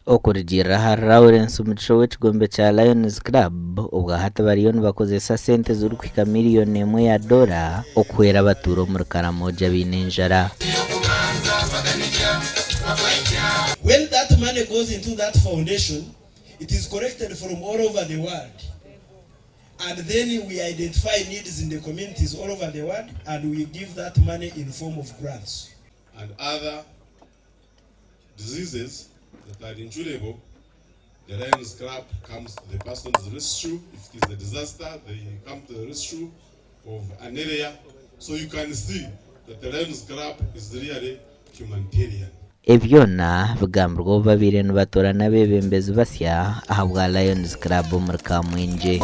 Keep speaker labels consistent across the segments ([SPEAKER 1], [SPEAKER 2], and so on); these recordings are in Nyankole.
[SPEAKER 1] Okurugiirira ahari Lawrence Mugisha ow'ekigombe kya Lions Club, obwa hati bariyo nibakozesa sente zirikuhika miriyoni emwe ya doora okuhwera abatuura omuri Karamoja abaine enjara.
[SPEAKER 2] When that money goes into that foundation, it is collected from all over the world. And then we identify needs in the communities all over the world and we give that money in form of grants.
[SPEAKER 3] And other diseases that are incurable, the Lions Club comes to the person's rescue. If it is a disaster, they come to the rescue of an area. So you can see that the Lions Club is really humanitarian.
[SPEAKER 1] Ebi byona bigambirwe obu babaire nibatoorana abeebembezi basya ahabwa Lions Club omuri Kamwengye.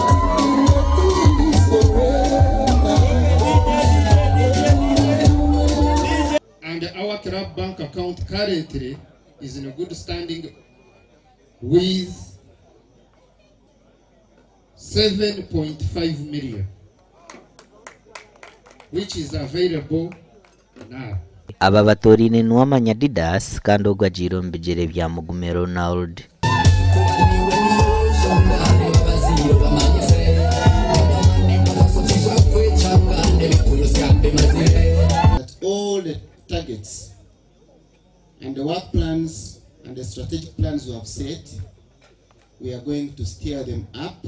[SPEAKER 4] And our club bank account currently is in a good standing with 7.5 million, which is available now.
[SPEAKER 1] Aba batooraine Nuwamanya Didas kandi ogwo agiire omu bigyere bya Mugume Ronald.
[SPEAKER 5] That all the targets and the work plans and the strategic plans we have set, we are going to steer them up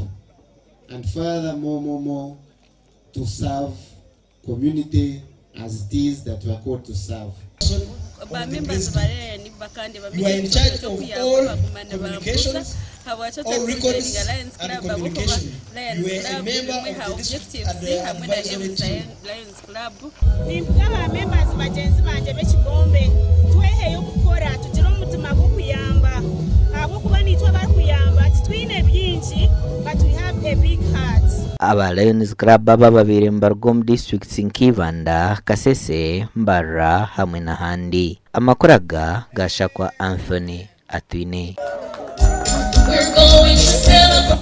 [SPEAKER 5] and further more, more, more to serve community as it is that we are called to serve.
[SPEAKER 6] Ba members ba Lion bakandi
[SPEAKER 2] You are in charge of all communications, all records
[SPEAKER 6] Lions
[SPEAKER 2] and
[SPEAKER 6] Club ahabw'okuba
[SPEAKER 2] communication.
[SPEAKER 6] Lions
[SPEAKER 2] You are a
[SPEAKER 6] Club
[SPEAKER 2] member
[SPEAKER 6] imwe
[SPEAKER 2] of
[SPEAKER 6] ha
[SPEAKER 2] the district
[SPEAKER 6] objectives
[SPEAKER 2] and the
[SPEAKER 6] hamwe na
[SPEAKER 2] advisory
[SPEAKER 6] aims
[SPEAKER 2] team.
[SPEAKER 6] Lions Club.
[SPEAKER 7] Nimpuga ba members bagyenzi bangye b'ekigombe tweheyo kukora tugire omutima gw'okuyamba ahabw'okuba niitwe abarikuyamba titwine bingi, but we have a big heart.
[SPEAKER 1] Aba Lions Club aba babaire nibaruga omu disiturikiti nka Ibanda, Kasese, Mbarara hamwe n'ahandi. Amakuru aga gashakwa Anthony Atwine.
[SPEAKER 8] We're going to celebrate.